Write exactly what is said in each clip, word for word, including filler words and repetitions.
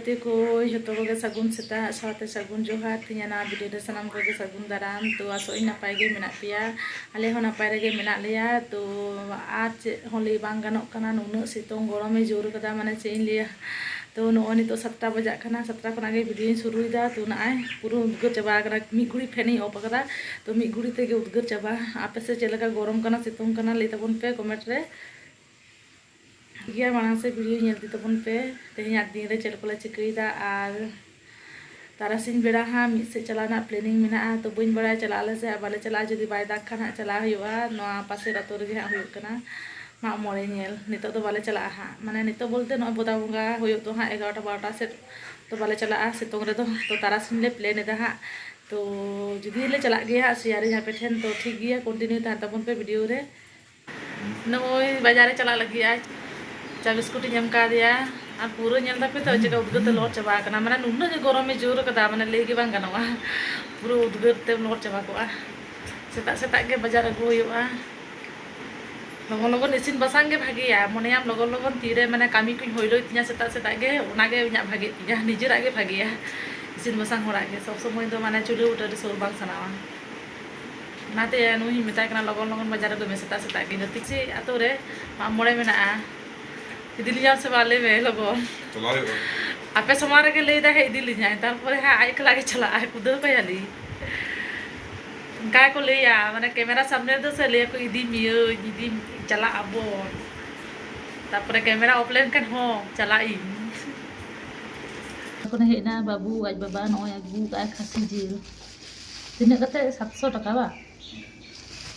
ᱜᱟᱛᱮ ᱠᱚ ᱡᱷᱚᱛᱚ ᱠᱚᱜᱮ ᱥᱟᱹᱜᱩᱱ ᱥᱮᱛᱟᱜ ᱥᱟᱶᱛᱮ ᱥᱟᱹᱜᱩᱱ ᱡᱚᱦᱟᱨ᱾ ᱛᱮᱦᱮᱧᱟᱜ ᱱᱟᱣᱟ ᱵᱷᱤᱰᱤᱭᱳ ᱨᱮ ᱥᱟᱱᱟᱢ ᱠᱚᱜᱮ ᱥᱟᱹᱜᱩᱱ ᱫᱟᱨᱟᱢ᱾ ᱛᱚ ᱟᱥᱚᱜ ᱟᱹᱧ ᱱᱟᱯᱟᱭ ᱜᱮ ᱢᱮᱱᱟᱜ ᱯᱮᱭᱟ, ᱟᱞᱮ ᱦᱚᱸ ᱱᱟᱯᱟᱭ ᱨᱮᱜᱮ ᱢᱮᱱᱟᱜ ᱞᱮᱭᱟ᱾ ᱛᱚ ᱟᱨ ᱪᱮᱫ ᱦᱚᱸ ᱞᱟᱹᱭ ᱵᱟᱝ ᱜᱟᱱᱚᱜ ᱠᱟᱱᱟ, ᱱᱩᱱᱟᱹᱜ ᱥᱤᱛᱩᱝ ᱜᱚᱨᱚᱢᱮ ᱡᱳᱨ ᱠᱟᱫᱟ, ᱢᱟᱱᱮ ᱪᱮᱫ ᱤᱧ ᱞᱟᱹᱭᱟ᱾ ᱛᱚ ᱱᱚᱜᱼᱚᱭ ᱱᱤᱛᱚᱜ ᱥᱟᱛᱴᱟ ᱵᱟᱡᱟᱜ ᱠᱟᱱᱟ, ᱥᱟᱛᱴᱟ ᱠᱷᱚᱱᱟᱜ ᱜᱮ ᱵᱷᱤᱰᱤᱭᱳᱧ ᱥᱩᱨᱩᱭᱮᱫᱟ᱾ ᱛᱚ ᱱᱚᱜᱼᱚᱭ ᱯᱩᱨᱟᱹ ᱩᱫᱽᱜᱟᱹᱨ ᱪᱟᱵᱟ ᱟᱠᱟᱱᱟ, ᱢᱤᱫ ᱜᱷᱩᱲᱤ ᱯᱷᱮᱱᱤᱧ ᱚᱯᱷ ᱟᱠᱟᱫᱟ᱾ ᱛᱚ ᱢᱤᱫ ᱜᱷᱩᱲᱤ ᱛᱮᱜᱮ ᱩᱫᱽᱜᱟᱹᱨ ᱪᱟᱵᱟ᱾ ᱟᱯᱮ ᱥᱮᱫ ᱪᱮᱫ ᱞᱮᱠᱟ ᱜᱚᱨᱚᱢ ᱠᱟᱱᱟ, ᱥᱤᱛᱩᱝ ᱠᱟᱱᱟ, ᱞᱟᱹᱭ ᱛᱟᱵᱚᱱ ᱯᱮ ᱠᱚᱢᱮᱱᱴ ᱨᱮ᱾ ᱴᱷᱤᱠ ᱜᱮᱭᱟ, ᱢᱟᱲᱟᱝ ᱥᱮᱫ ᱵᱷᱤᱰᱤᱭᱳ ᱧᱮᱞ ᱤᱫᱤ ᱛᱟᱵᱚᱱ ᱯᱮ᱾ ᱛᱮᱦᱮᱧᱟᱜ ᱫᱤᱱ ᱨᱮ ᱪᱮᱫ ᱠᱚᱞᱮ ᱪᱤᱠᱟᱹᱭᱮᱫᱟ, ᱟᱨ ᱛᱟᱨᱟᱥᱤᱧ ᱵᱮᱲᱟ ᱦᱟᱸᱜ ᱢᱤᱫ ᱥᱮᱫ ᱪᱟᱞᱟᱜ ᱨᱮᱱᱟᱜ ᱯᱞᱮᱱᱤᱝ ᱢᱮᱱᱟᱜᱼᱟ᱾ ᱛᱚ ᱵᱟᱹᱧ ᱵᱟᱲᱟᱭᱟ ᱪᱟᱞᱟᱜ ᱟᱞᱮ ᱥᱮ ᱵᱟᱞᱮ ᱪᱟᱞᱟᱜᱼᱟ᱾ ᱡᱩᱫᱤ ᱵᱟᱭ ᱫᱟᱜᱽ ᱠᱷᱟᱱ ᱦᱟᱸᱜ ᱪᱟᱞᱟᱜ ᱦᱩᱭᱩᱜᱼᱟ᱾ ᱱᱚᱣᱟ ᱯᱟᱥᱮᱨ ᱟᱛᱳ ᱨᱮᱜᱮ ᱦᱟᱸᱜ ᱦᱩᱭᱩᱜ ᱠᱟᱱᱟ ᱢᱟᱜ ᱢᱚᱬᱮ ᱧᱮᱞ᱾ ᱱᱤᱛᱚᱜ ᱫᱚ ᱵᱟᱞᱮ ᱪᱟᱞᱟᱜᱼᱟ ᱦᱟᱸᱜ, ᱢᱟᱱᱮ ᱱᱤᱛᱚᱜ ᱵᱚᱞᱛᱮ ᱱᱚᱜᱼᱚᱭ ᱵᱚᱫᱟ ᱵᱚᱸᱜᱟ ᱦᱩᱭᱩᱜ ᱫᱚ ᱦᱟᱸᱜ ᱮᱜᱟᱨᱚᱴᱟ ᱵᱟᱨᱚᱴᱟ ᱥᱮᱫ᱾ ᱛᱚ ᱵᱟᱞᱮ ᱪᱟᱞᱟᱜᱼᱟ ᱥᱤᱛᱩᱝ ᱨᱮᱫᱚ᱾ ᱛᱚ ᱛᱟᱨᱟᱥᱤᱧ ᱞᱮ ᱯᱞᱮᱱ ᱮᱫᱟ ᱦᱟᱸᱜ᱾ ᱛᱚ ᱡᱩᱫᱤ ᱞᱮ ᱪᱟᱞᱟᱜ ᱜᱮᱭᱟ ᱦᱟᱸᱜ, ᱥᱮᱭᱟᱨᱤᱧ ᱟᱯᱮ ᱴᱷᱮᱱ᱾ ᱛᱚ ᱴᱷᱤᱠ ᱜᱮᱭᱟ, ᱠᱚᱱᱴᱤᱱᱤᱭᱩ ᱛᱟᱦᱮᱱ ᱛᱟᱵᱚᱱ ᱯᱮ ᱵᱷᱤᱰᱤᱭᱳ ᱨᱮ᱾ ᱱᱚᱜᱼᱚᱭ ᱵᱟᱡᱟᱨ ᱨᱮ ᱪᱟᱞᱟᱜ ᱞᱟᱹᱜᱤᱫ ᱟᱡ ᱪᱟ ᱵᱤᱥᱠᱩᱴ ᱤᱧ ᱮᱢ ᱠᱟᱣᱫᱮᱭᱟ᱾ ᱟᱨ ᱯᱩᱨᱟᱹ ᱧᱮᱞ ᱛᱟᱯᱮ ᱛᱚ ᱪᱮᱠᱟ ᱩᱫᱽᱜᱟᱹᱨ ᱛᱮ ᱞᱚᱦᱚᱫ ᱪᱟᱵᱟ ᱟᱠᱟᱱᱟ, ᱢᱟᱱᱮ ᱱᱩᱱᱟᱹᱜ ᱜᱮ ᱜᱚᱨᱚᱢᱮ ᱡᱳᱨ ᱟᱠᱟᱫᱟ, ᱢᱟᱱᱮ ᱞᱟᱹᱭ ᱜᱮ ᱵᱟᱝ ᱜᱟᱱᱚᱜᱼᱟ᱾ ᱯᱩᱨᱟᱹ ᱩᱫᱽᱜᱟᱹᱨ ᱛᱮᱢ ᱞᱚᱦᱚᱫ ᱪᱟᱵᱟ ᱠᱚᱜᱼᱟ᱾ ᱥᱮᱛᱟᱜ ᱥᱮᱛᱟᱜ ᱜᱮ ᱵᱟᱡᱟᱨ ᱟᱹᱜᱩ ᱦᱩᱭᱩᱜᱼᱟ᱾ ᱞᱚᱜᱚᱱ ᱞᱚᱜᱚᱱ ᱤᱥᱤᱱ ᱵᱟᱥᱟᱝ ᱜᱮ ᱵᱷᱟᱜᱮᱭᱟ, ᱢᱚᱱᱮᱭᱟᱢ ᱞᱚᱜᱚᱱ ᱞᱚᱜᱚᱱ ᱛᱤᱨᱮ ᱢᱟᱱᱮ ᱠᱟᱹᱢᱤ ᱠᱚᱧ ᱦᱩᱭᱞᱚᱭ ᱛᱤᱧᱟ ᱥᱮᱛᱟᱜ ᱥᱮᱛᱟᱜ ᱜᱮ, ᱚᱱᱟᱜᱮ ᱤᱧᱟᱹᱜ ᱵᱷᱟᱜᱮᱜ ᱛᱤᱧᱟ, ᱱᱤᱡᱮᱨᱟᱜ ᱜᱮ ᱵᱷᱟᱜᱮᱭᱟ᱾ ᱤᱥᱤᱱ ᱵᱟᱥᱟᱝ ᱦᱚᱲᱟᱜ ᱜᱮ ᱥᱚᱵᱽ ᱥᱚᱢᱚᱭ ᱫᱚ ᱢᱟᱱᱮ ᱪᱩᱞᱦᱟᱹ ᱵᱩᱴᱟᱹ ᱨᱮ ᱥᱩᱨ ᱵᱟᱝ ᱥᱟᱱᱟᱣᱟ᱾ ᱚᱱᱟᱛᱮ ᱱᱩᱭ ᱦᱚᱸᱧ ᱢᱮᱛᱟᱭ ᱠᱟᱱᱟ ᱞᱚᱜᱚᱱ ᱞᱚᱜᱚᱱ ᱵᱟᱡᱟᱨ ᱟᱹᱜᱩᱭ ᱢᱮ ᱥᱮᱛᱟᱜ ᱥᱮᱛᱟᱜ ᱜᱮ᱾ ᱜᱟᱛᱮ ᱪᱮᱫ ᱟᱛᱳ ᱨᱮ ᱢᱟᱜ ᱢᱚᱬᱮ ᱢᱮᱱᱟᱜᱼᱟ, ᱤᱫᱤ ᱞᱤᱧᱟᱢ ᱥᱮ ᱵᱟᱝ ᱞᱟᱹᱭ ᱢᱮ ᱞᱚᱜᱚᱱ᱾ ᱪᱟᱞᱟᱣ ᱦᱩᱭᱩᱜᱼᱟ᱾ ᱟᱯᱮ ᱥᱟᱢᱟᱝ ᱨᱮᱜᱮ ᱞᱟᱹᱭ ᱫᱟᱭ ᱦᱮᱸ ᱤᱫᱤ ᱞᱤᱧᱟᱭ, ᱛᱟᱨᱯᱚᱨᱮ ᱦᱟᱸᱜ ᱟᱡ ᱮᱠᱞᱟ ᱜᱮ ᱪᱟᱞᱟᱜᱼᱟᱭ, ᱠᱩᱫᱟᱹᱣ ᱠᱟᱭᱟᱞᱤᱧ᱾ ᱚᱱᱠᱟ ᱜᱮᱠᱚ ᱞᱟᱹᱭᱟ, ᱢᱟᱱᱮ ᱠᱮᱢᱮᱨᱟ ᱥᱟᱢᱱᱮ ᱨᱮᱫᱚ ᱥᱮ ᱞᱟᱹᱭᱟᱠᱚ ᱤᱫᱤ ᱢᱤᱭᱟᱹᱧ, ᱤᱫᱤ ᱪᱟᱞᱟᱜ ᱟᱵᱚᱱ, ᱛᱟᱨᱯᱚᱨᱮ ᱠᱮᱢᱮᱨᱟ ᱚᱯᱷ ᱞᱮᱱᱠᱷᱟᱱ ᱦᱚᱸ ᱪᱟᱞᱟᱜ ᱤᱧ᱾ ᱛᱚᱠᱷᱚᱱᱮ ᱦᱮᱡ ᱮᱱᱟ ᱵᱟᱹᱵᱩ, ᱟᱡ ᱵᱟᱵᱟ ᱱᱚᱜᱼᱚᱭ ᱟᱹᱜᱩ ᱠᱟᱜᱼᱟᱭ ᱠᱷᱟᱹᱥᱤ ᱡᱤᱞ᱾ ᱛᱤᱱᱟᱹᱜ ᱠᱟᱛᱮ? ᱥᱟᱛᱥᱚ ᱴᱟᱠᱟ ᱵᱟ?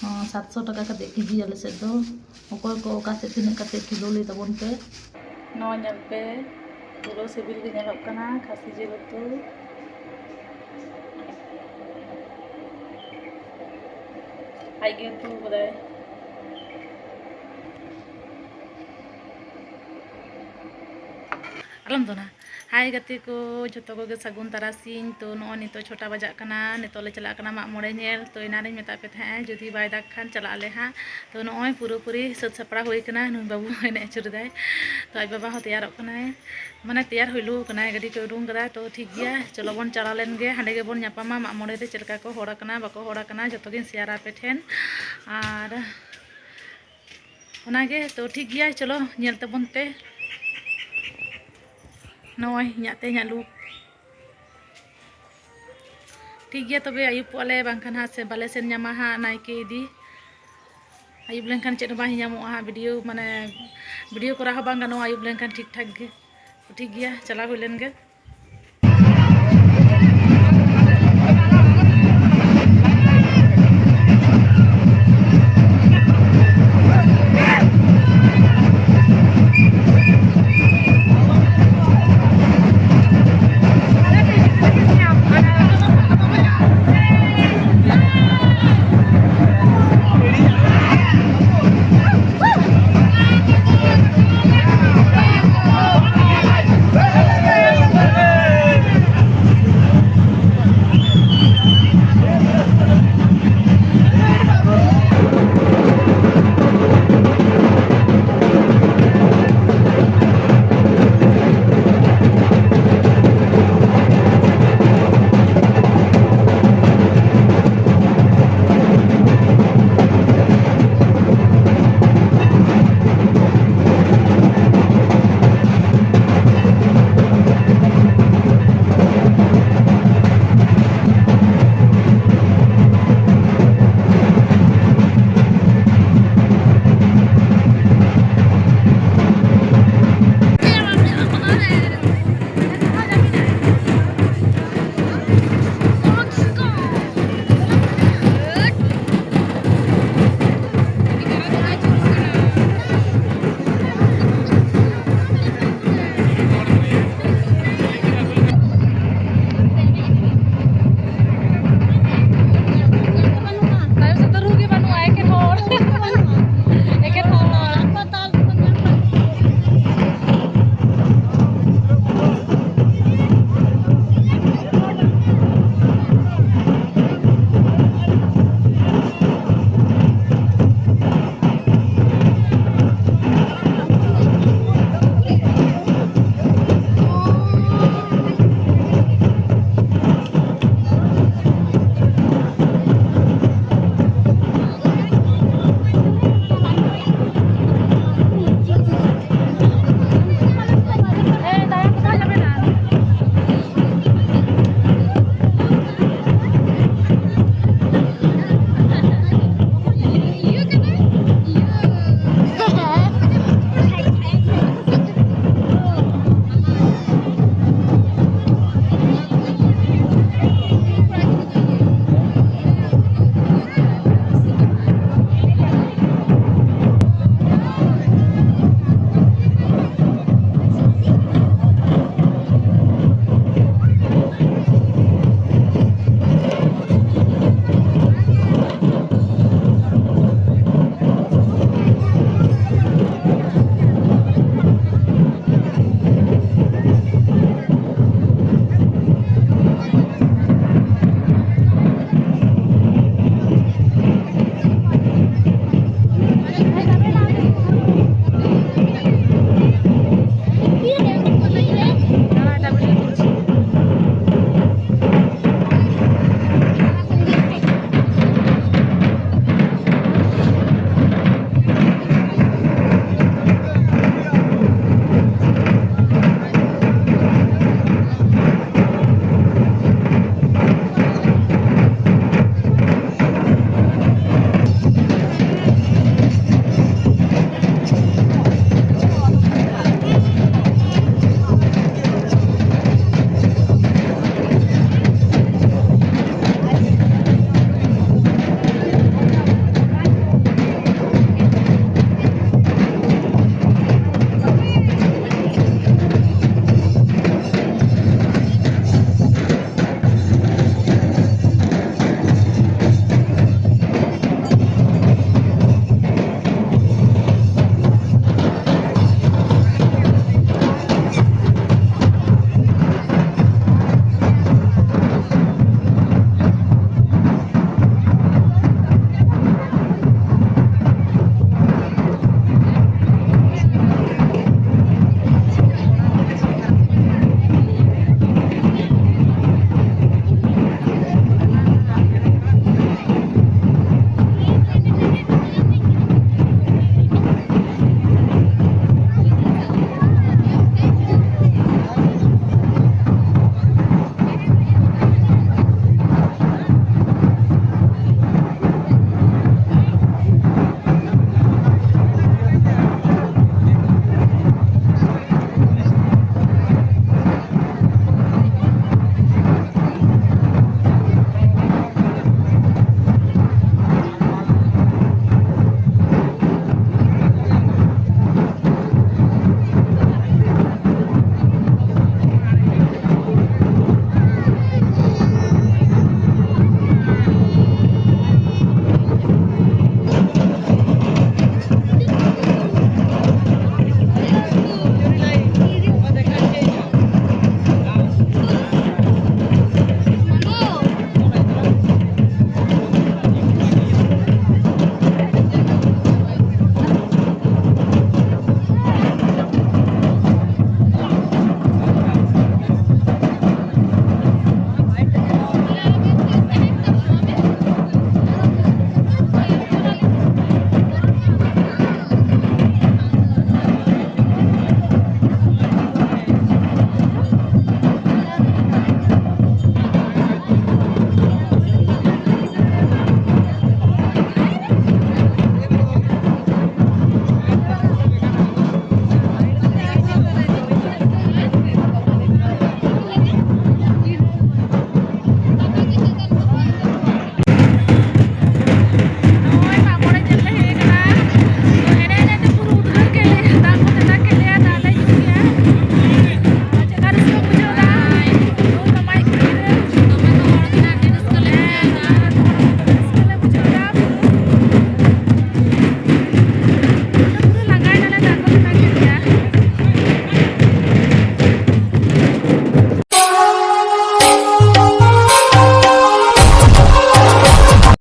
ᱦᱚᱸ, ᱥᱟᱛᱥᱚ ᱴᱟᱠᱟ ᱠᱟᱛᱮ ᱠᱮᱡᱤ ᱟᱞᱮ ᱥᱮᱫ ᱫᱚ᱾ ᱚᱠᱚᱭ ᱠᱚ ᱚᱠᱟ ᱥᱮᱫ ᱛᱤᱱᱟᱹᱜ ᱠᱟᱛᱮ ᱠᱤᱞᱳ ᱞᱟᱹᱭ ᱛᱟᱵᱚᱱ ᱯᱮ᱾ ᱱᱚᱣᱟ ᱧᱮᱞ ᱯᱮ, ᱯᱩᱨᱟᱹ ᱥᱤᱵᱤᱞ ᱜᱮ ᱧᱮᱞᱚᱜ ᱠᱟᱱᱟ ᱠᱷᱟᱹᱥᱤ ᱡᱤᱞ ᱩᱛᱩ᱾ ᱟᱡ ᱜᱮ ᱩᱛᱩ ᱠᱟᱫᱟᱭ᱾ ᱟᱞᱚᱢ ᱫᱚᱱᱟ᱾ ᱦᱟᱭ ᱜᱟᱛᱮ ᱠᱚ, ᱡᱷᱚᱛᱚ ᱠᱚᱜᱮ ᱥᱟᱹᱜᱩᱱ ᱛᱟᱨᱟᱥᱤᱧ᱾ ᱛᱚ ᱱᱚᱜᱼᱚᱭ ᱱᱤᱛᱚᱜ ᱪᱷᱚᱴᱟ ᱵᱟᱡᱟᱜ ᱠᱟᱱᱟ, ᱱᱤᱛᱚᱜ ᱞᱮ ᱪᱟᱞᱟᱜ ᱠᱟᱱᱟ ᱢᱟᱜ ᱢᱚᱬᱮ ᱧᱮᱞ᱾ ᱛᱚ ᱮᱱᱟᱱ ᱨᱤᱧ ᱢᱮᱛᱟᱫ ᱯᱮ ᱛᱟᱦᱮᱸᱜᱼᱟ ᱡᱩᱫᱤ ᱵᱟᱭ ᱫᱟᱜᱽ ᱠᱷᱟᱱ ᱪᱟᱞᱟᱜ ᱟᱞᱮ ᱦᱟᱸᱜ᱾ ᱛᱚ ᱱᱚᱜᱼᱚᱭ ᱯᱩᱨᱟᱹᱯᱩᱨᱤ ᱥᱟᱹᱛ ᱥᱟᱯᱲᱟᱣ ᱦᱩᱭ ᱠᱟᱱᱟ᱾ ᱱᱩᱭ ᱵᱟᱹᱵᱩ ᱦᱚᱸ ᱮᱱᱮᱡ ᱟᱹᱪᱩᱨ ᱮᱫᱟᱭ, ᱛᱚ ᱟᱡ ᱵᱟᱵᱟ ᱦᱚᱸ ᱛᱮᱭᱟᱨᱚᱜ ᱠᱟᱱᱟᱭ, ᱢᱟᱱᱮ ᱛᱮᱭᱟᱨ ᱦᱩᱭᱞᱩ ᱠᱟᱱᱟᱭ, ᱜᱟᱹᱰᱤ ᱠᱚ ᱩᱰᱩᱝ ᱠᱟᱫᱟ᱾ ᱛᱚ ᱴᱷᱤᱠ ᱜᱮᱭᱟ, ᱪᱚᱞᱚ ᱵᱚᱱ ᱪᱟᱞᱟᱣ ᱞᱮᱱ ᱜᱮ, ᱦᱟᱸᱰᱮ ᱜᱮᱵᱚᱱ ᱧᱟᱯᱟᱢᱟ ᱢᱟᱜ ᱢᱚᱬᱮ ᱨᱮ ᱪᱮᱫ ᱞᱮᱠᱟ ᱠᱚ ᱦᱚᱲ ᱟᱠᱟᱱᱟ ᱵᱟᱠᱚ ᱦᱚᱲ ᱟᱠᱟᱱᱟ, ᱡᱷᱚᱛᱚ ᱜᱤᱧ ᱥᱮᱭᱟᱨᱟ ᱟᱯᱮ ᱴᱷᱮᱱ᱾ ᱟᱨ ᱚᱱᱟᱜᱮ, ᱛᱚ ᱴᱷᱤᱠ ᱜᱮᱭᱟ, ᱪᱚᱞᱚ ᱧᱮᱞ ᱛᱟᱵᱚᱱ ᱯᱮ᱾ ᱱᱚᱜᱼᱚᱭ ᱤᱧᱟᱹᱜ ᱛᱮᱦᱮᱧᱟᱜ ᱞᱩᱠ᱾ ᱴᱷᱤᱠ ᱜᱮᱭᱟ, ᱛᱚᱵᱮ ᱟᱹᱭᱩᱵᱚᱜᱼᱟ ᱞᱮ, ᱵᱟᱝᱠᱷᱟᱱ ᱦᱟᱸᱜ ᱥᱮ ᱵᱟᱞᱮ ᱥᱮᱱ ᱧᱟᱢᱟ ᱦᱟᱸᱜ ᱱᱟᱭᱠᱮ ᱤᱫᱤ᱾ ᱟᱹᱭᱩᱵ ᱞᱮᱱᱠᱷᱟᱱ ᱪᱮᱫ ᱦᱚᱸ ᱵᱟᱝ ᱧᱟᱢᱚᱜᱼᱟ ᱦᱟᱸᱜ, ᱵᱷᱤᱰᱤᱭᱳ ᱢᱟᱱᱮ ᱵᱷᱤᱰᱤᱭᱳ ᱠᱚᱨᱟᱣ ᱦᱚᱸ ᱵᱟᱝ ᱜᱟᱱᱚᱜᱼᱟ ᱟᱹᱭᱩᱵ ᱞᱮᱱᱠᱷᱟᱱ ᱴᱷᱤᱠ ᱴᱷᱟᱠ ᱜᱮ᱾ ᱴᱷᱤᱠ ᱜᱮᱭᱟ, ᱪᱟᱞᱟᱣ ᱦᱩᱭ ᱞᱮᱱ ᱜᱮ᱾